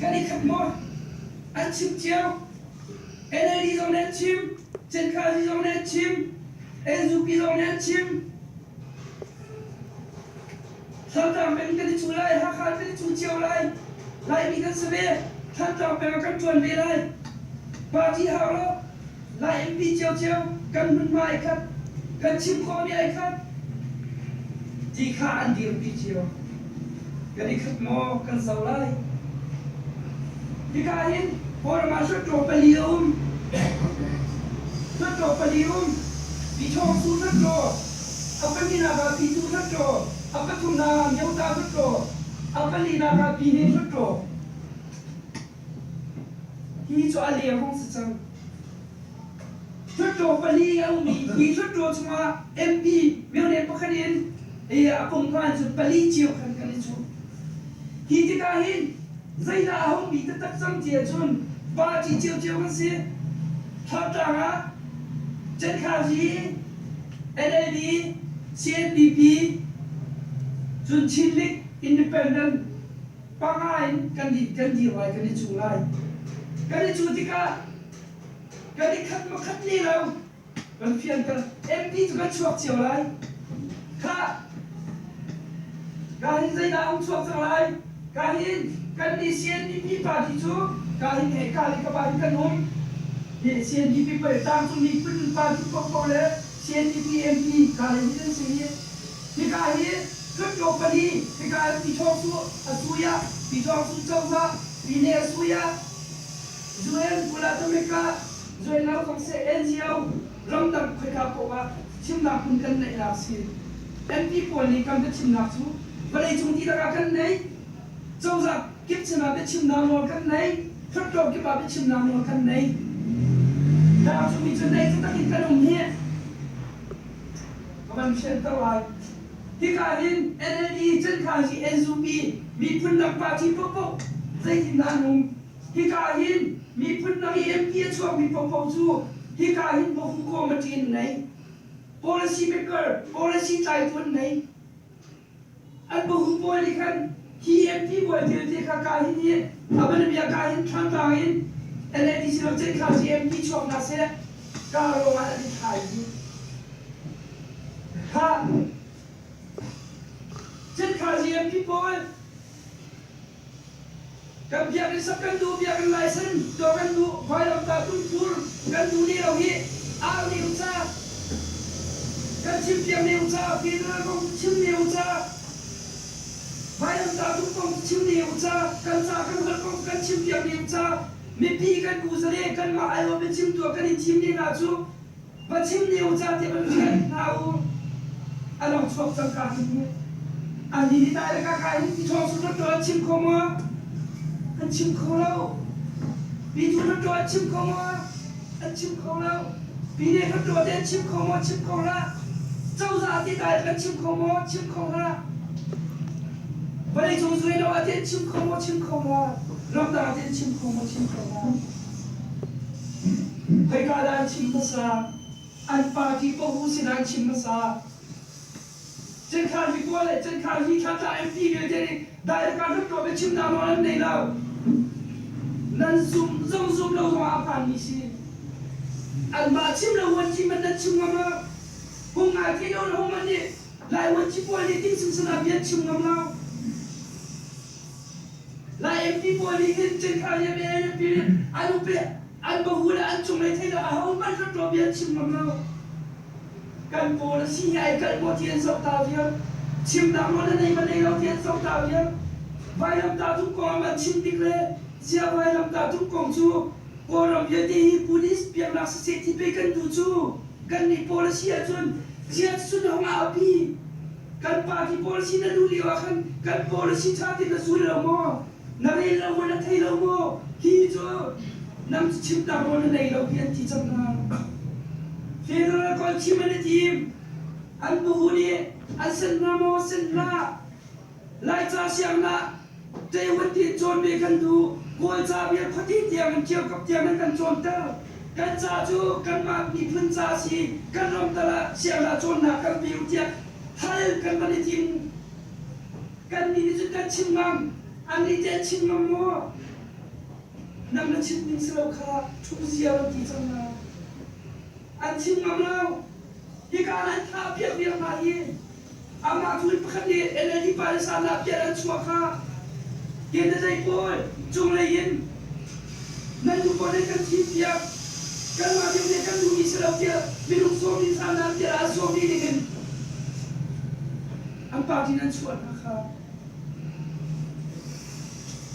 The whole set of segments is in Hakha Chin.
Kan i khat maw? An chim cio. NLD zong nih an chim, Cenkhazi zong nih an chim, NUP zong nih an chim. Thantlang peng kan i cu lai, Hakha kan i cu cio lai. Laimi kan si ve. Thantlang peng ah kan ṭuan ve lai. Party hau lo. Lai MP ciocio kan hmunhma ai khat. Kan chim khawhmi ai khat. Ti kha an dirpi cio. Kan i khat maw kan zoh lai. Hika hin Kawlram ah hluttaw pali a um. Hluttaw pali um. Pichawngsu hluttaw, a pahnihnak ah Pitu hluttaw, a pathumnak ah Myota hluttaw, a palinak ah Pine hluttaw. Hi cu a leng hung si cang. Hluttaw pali a um i hi hluttaw chungah MP myone pakhat in a pum kha cun pali cio khan kan i cuh. Hi tikah hin zeidah a hung bi taktak cang ti ahcun party ciocio kan si. Thantlang ah Cenkhazi, NLD, CNDP, cun Chin League Independent panga in kan kan dir lai, kan i cu lai. Kan i cu tikah kan i khat makhat ne lo. Kan fianter. MP cu kan chuak cio lai. Khah! Ka hin zeidah a hung chuak cang lai? Ka hin kan nih CNDP party cu ka hin he ka le ka pa hin kan um. Hi CNDP pei tlangcung miphun party paohpaoh le CNDP MP ka le hi kan si hi. Hika hi Hluttaw pali, hika hi Pichawngsu a suya, Pichawngsu cozah, Pine a suya, UN Kula-Tamika, UN zong seh NGO ramdang khoika paoh ah chimnak hmun kan neihnak si. MP pawl nih kan biachimnak cu vawleicung dihlak ah kan nei. Cozah kip sinah biachimnak nawl kan nei. Hluttaw kip ah biachimnak nawl kan nei. Tlangcungmi cu nei taktak in kan um hi. Ka van fianter lai. Hika hin NLD, Cenkhansi, NUP, miphun dang party paohpaoh zeitindah an um? Hika hin miphun dang i MP a chuakmi paohpaoh cu hika hin Bahu committee an nei. Policy maker, policy tlaitu an nei. An bahu pawl nih khan hi MP pawl vialte kha ka hin hi a bianabia ka hin Thantlang in NLD silo Cenkha si MP chuak hna seh ka ruangah an i thlai dih. Kha Cenkha si MP pawl Kan biakinn sak kan duh, biakinn license tuah kan duh, vailamtah tumthur kan duh ne lo hi au ne u ca. Kan chimpiak ne u ca, federal kong cu chim ne u ca. Vailamtah tum kong cu chim ne u ca, kan ca kan holh kong cu kan chimpiak ne u ca. Mipi kan pu-zale kanmah aiawh biachim tuah kan i thim ne hna cu Va chim ne u ca tiah van fial hna u. A long chuak cang ka hin. An ni ni tai le ka ka hin ti thawng su ṭaw an chim kho maw? An chim kho lo. Pi tu ṭaw an chim kho maw? An chim kho lo. Pi ne ṭaw te an chim kho maw? Chim kho hlah. Cozah ti tai kan chim kho maw? Chim kho hlah. Vawleicung zui lo ah te chim kho maw? Chim kho hlah. Ramdang te chim kho maw? Chim kho hlah. Khoika dah an chim hmasa? An party pahu sinah an chim hmasa. Cenkhan hi kawl le Cenkhan hi Thantlang MP vialte nih Daireka Hluttaw biachimnak nawl an nei lo. Nan zum zong zum lo zongah a hmaanmi si. Anmah chim lo vuanci man nan chim ngam lo. Hung ngai thei lo na hung man nih Lai vuanci pawl nih ting singsan ah bia an chim ngam lo. Lai MP pawl nih hin Cenkhan hi MP nih an upe an bahu le an cunglei thei lo ahohmanh Hluttaw bia an chim ngam lo. Kan pawl a si hi ai kalh maw ti an zoh ta viar. Chimnak nawl na nei ma nei lo ti an zoh ta viar. Vailamtah tung kong an chim tik le zia vailamtah tung kong cu Kawlram vialte hi Buddhist biaknak siseh ti pei kan duh cu kannih pawl a si ahcun zia cun hong aupi. Kan party policy na duh lio ah khan kan policy ṭha tein na zul lo maw? Na rel lo maw? Na thei lo maw? Hi cu nang cu chimnak nawl na nei lo ti an ti cang hna. Federal kawl chim an i tim. An buhu nih an sen hna maw? Sen hlah. Laica siangnak Taiwan tiin cawn ve kan duh. Kawlca bia khuati tiang in Kyaukap tiang in kan cawnter. Kan ca cu kanmah miphun ca a si. Kan ram tal ah siangnak cawnnak kan pe u tiah hal kan van i tim. Kannih nih cun kan chim ngam. Annih teh an chim ngam maw? Nang na chim ning si lo kha ṭhu ziar an ti cang hna. An chim ngam lo. Hika ah an thah piak viar hna hi amah tu in pakhat nih NLD pa le sandah pial an chuah kha candidate pawl cunglei in nan duh pawl nih kan thim piak kanmah deuh nih kan duhmi si lo tiah minung sawmmi sandah pial ah sawmmi ding in an party in an chuah hna kha.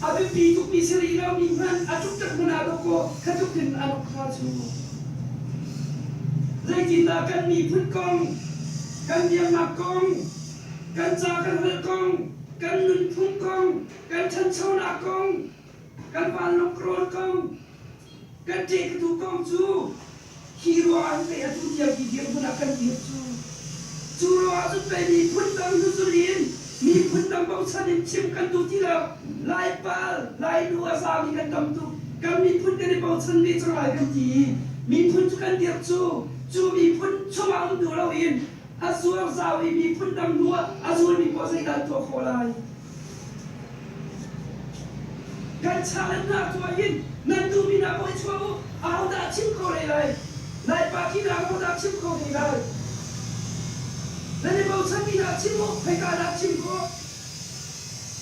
A biapi tukmi si rih lomi hmanh a ṭukṭak hmanh ah dawkaw kha tluk in an uk hna cu. Zeitindah kan miphun kong, kan biaknak kong, kan ca kan holh kong, kan nunphung kong, kan ṭhanchonak kong, kan vanlawng kong, kan ṭehkatu kong cu hi ruangah hin pei atu tiang hi dirhmun ah kan dir cu. Cu ruangah cun pei miphun dang hnuzul in miphun dang bochan in chim kan duh ti lo. Lai pal, Lai nu a zami kan tam tuk. Kan miphun kan i bochan ve cang lai kan ti i miphun cu kan dirh cu. Cu miphun chungah um duh loin a zuar zau i miphun dang hnu ah a zulmi paoh zeidah an tuah khawh lai? Kan challenge hna tu ah hin nan duhmi hna paoh i chuah u. Ahodah a chim kho rih lai? Lai party hna ahodah a chim kho rih lai? Nan i bochanmi hna chim u, khoika dah chim khawh?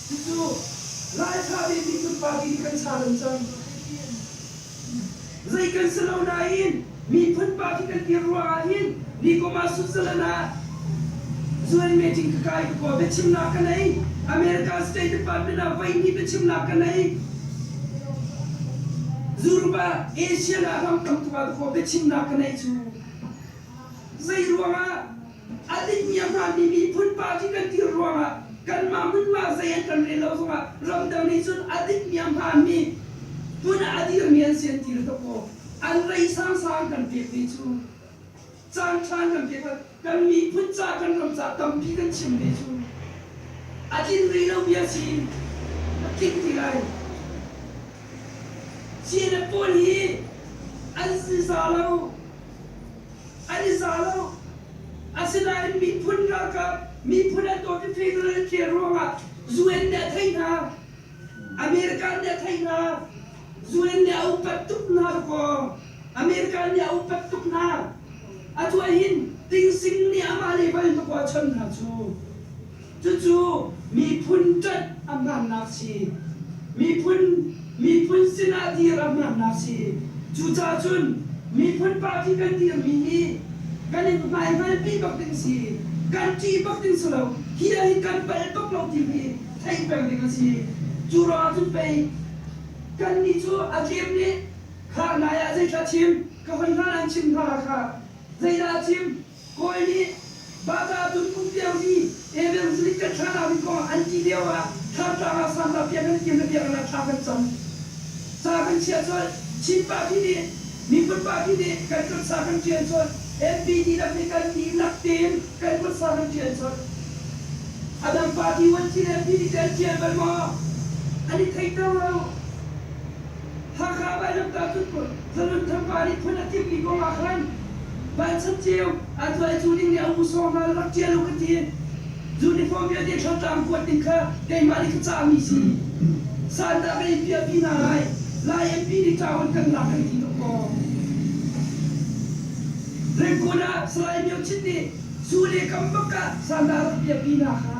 Cucu Lai Tha Miphun Party nih kan challenge cang. Zei kan si lo nain miphun party kan dir ruangah hin nikum ah Switzerland ah UN meeting ka kai ka kaw biachimnak ka nei. America State Department ah voihnih biachimnak ka nei. Europe ah Asian ah ram tam tuk ah ka kaw biachimnak ka nei cu. Zei ruangah a dikmi a hmaanmi miphun party kan dir ruangah kanmah hmunhma zei an kan rel lo zongah ramdang nih cun a dikmi a hmaanmi hmun ah a dirmi an si an ti tuk aw an rei sangsang kan pek ve cu caan ṭha kan pek kan miphun ca kan ram ca tampi kan chim ve cu a tlin rih lo bia si a tling ti lai CNF pawl hi an si za lo An i za lo. Asinain miphun ralkap, miphun an dawt i federal an tliar ruangah UN nih a theih hna. American nih a theih hna. UN nih a upat tuk hna dakaw. American nih a upat tuk hna. Atu ahhin Ting Sing nih amah level in dakaw a chawnh hna cu. Cucu miphun ṭanh a hmaannak si. Miphun miphun sinah dir a hmaannak si. Cucaah cun miphun party kan dirmi hi kan in hmaihngalpi bak ding si. Kan ṭih bak ding si lo. Hi ah hin kan palh bak lo timi theih peng ding a si. Cu ruangah cun pei kannih cu a tlem nih kha nai ah zeithla chim ka hoi hna an chim hna kha zeidah a chim Kawi nih Bata tun kum piangzi evangelist kan thlah ding kong an ti lio ah Thantlang ah Santa piak kan kim le biakinn ah thla kan cam. Ca kan chiah colh. Chin party nih miphun party nih kan kutsa kan ṭial colh. MP dihlak nih kan dihlak tein kan kutsa kan ṭial colh. A dang party vuanci le MP nih teh an ṭial bal maw? An i theihter lo. Hakha vailamtah cun Zalun Thangpa nih phun a timhmi kong ah khan vansan ceu aa tuai cu ding nih a u sawng hna rak ṭial u ka ti. Uniform vialte thlantlang kuat ding kha keimah nih ka cahmi si. Sandah ka in piahpi hna lai. Lai MP nih ṭawan kan lak kan ti tuk maw? Rangoon ah Salai Myo Chit nih zu le kam bak ah sandah rak piahpi hna kha.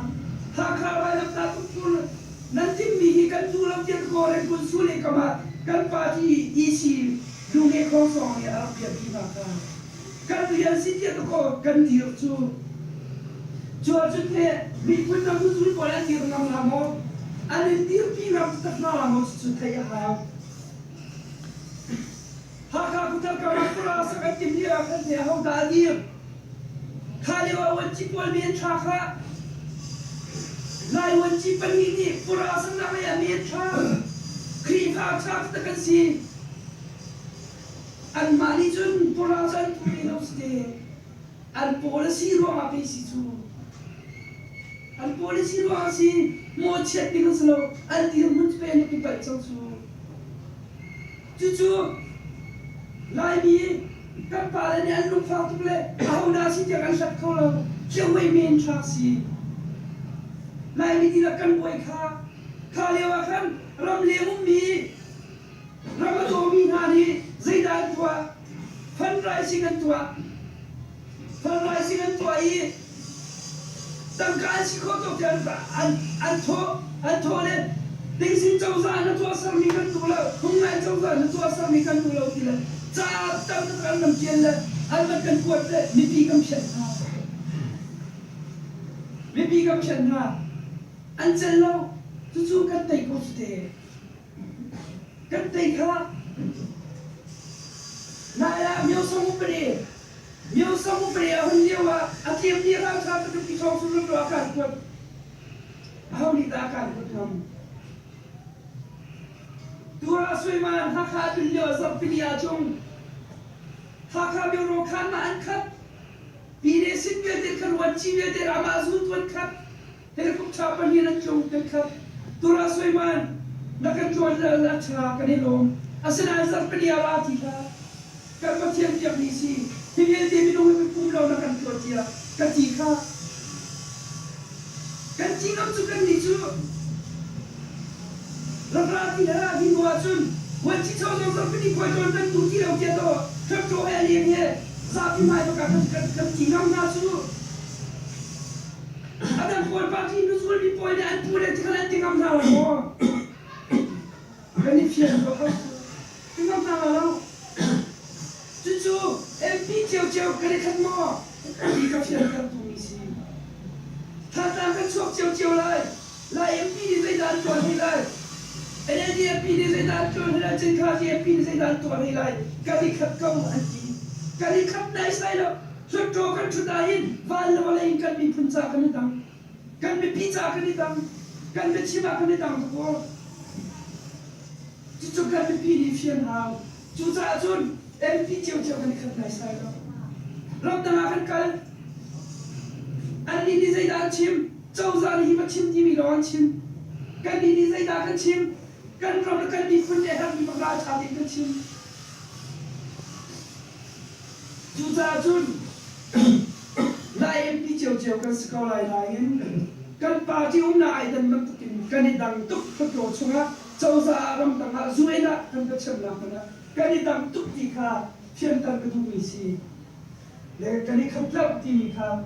Hakha vailamtah tukpur Nan timhmi hi kan duh lo tiah ka Rangoon sul i kam ah kan party EC lunge khawngsawng nih a rak biapi hna kha. Kan rian si tiah ka kan dir cu. Cu ahcun teh miphun dang zul pawl an dir ngam la maw? An in dirpi ngam taktak hna la maw cucu theih a hau. Hakha khuthar kam ah kura sak an timh lio ah khan teh ahodah a dir? Kha lio ah vuanci pawl mi an thla kha. Lai vuanci pahnih nih pura saknak lei ah mi an thla. Khrihfa ṭha taktak kan si. Anmah nih cun pura cu an tu ve lo si te. An policy ruangah pei si cu. An policy ruangah si mawhchiat ding an si lo. An dirhmun cu pei an rak i palh cang cu. Cucu Laimi kan pale nih an lungfak tuk le ahodah si tiah kan hlat kho lo. Khiahhuai men thlak si. Laimi dihlak kan buai kha. Kha lio ah khan ramleng ummi. Ram a dawmi hna nih zeidah an tuah? Fundraising an tuah. Fundraising an tuah i tangka an si khawh tawk tiang an thawh an thawh le Dingsin cozah na tuahsermi kan duh lo, Phungngai cozah na tuahsermi kan duh lo ti le ca tam taktak an ram ṭial le an van kan kuat le mipi kan phianh hna. Mipi kan phianh hna. An celh lo. Cucu kan tei ko cu te. Kan tei kha. Nai ah Myosong upadi Myosong upadi a hun lio ah a tliammi ralhrang patuk ti thawng cu a kan kuat. Aho nih dah a kan kuat ngam? Tura Suiman Hakha tlun lio zarhpini ah cung Hakha Bureau khan ma an khat. Pine sin vialte kha ruanci vialte ramah zun tuan khat. Helicopter pahnih an tlung kan khat. Tura Suiman na kan tluan le a ṭha kan i lawm. Asinain zarhpini ah ra ti hlah. Kan Pathian biakmi si. Hi vialte minung hi pum lo na kan tuah tiah ka ti kha. Kan ti ngam cu kannih cu rak ra ti hlah hi hnu ahcun vuanci cho zong zarhpini khuai tawn kan duh ti lo tiah dawh Hluttaw he a leng he zapi hmai bak ah kan ti ngam hna cu. A dang pawl party nuzulmi pawl nih an pu le tikhan an ti ngam hna lo maw? Kan i fian ko hau cu. Ti ngam hna lo. Cucu MP ciocio kan i khat maw? Ti ka fianter duhmi si. Thlantlang kan chuak ciocio lai. Lai MP nih zeidah an tuah hlei lai? NLD MP nih zeidah an tuah hlei lai? Cenkhazi MP nih zeidah an tuah hlei lai? Kan i khat ko an ti. Kan i khat naisai lo. Hluttaw kan ṭhut ahhin van le vawlei in kan miphun ca kan i dang. Kan mipi ca kan i dang. Kan biachim ah kan i dang tuk aw. Cucu kan mipi nih fian hau. Cucaah cun MP ciocio kan i khat naisai lo. Ramdang ah kan kal. Annih nih zeidah an chim? Cozah nih hi va chim timi lawng an chim. Kannih nih zeidah kan chim? Kan ram le kan miphun nih a herhmi bak ralṭha tein kan chim. Cucaah cun Lai MP ciocio kan si ko lai nain kan party umnak ai dan bantukin kan i dang tuk Hluttaw chungah cozah ah ramdang ah UN ah kan biachimnak hmanh ah kan i dang tuk ti kha fianter ka duhmi si. Le kan i khat lo timi kha.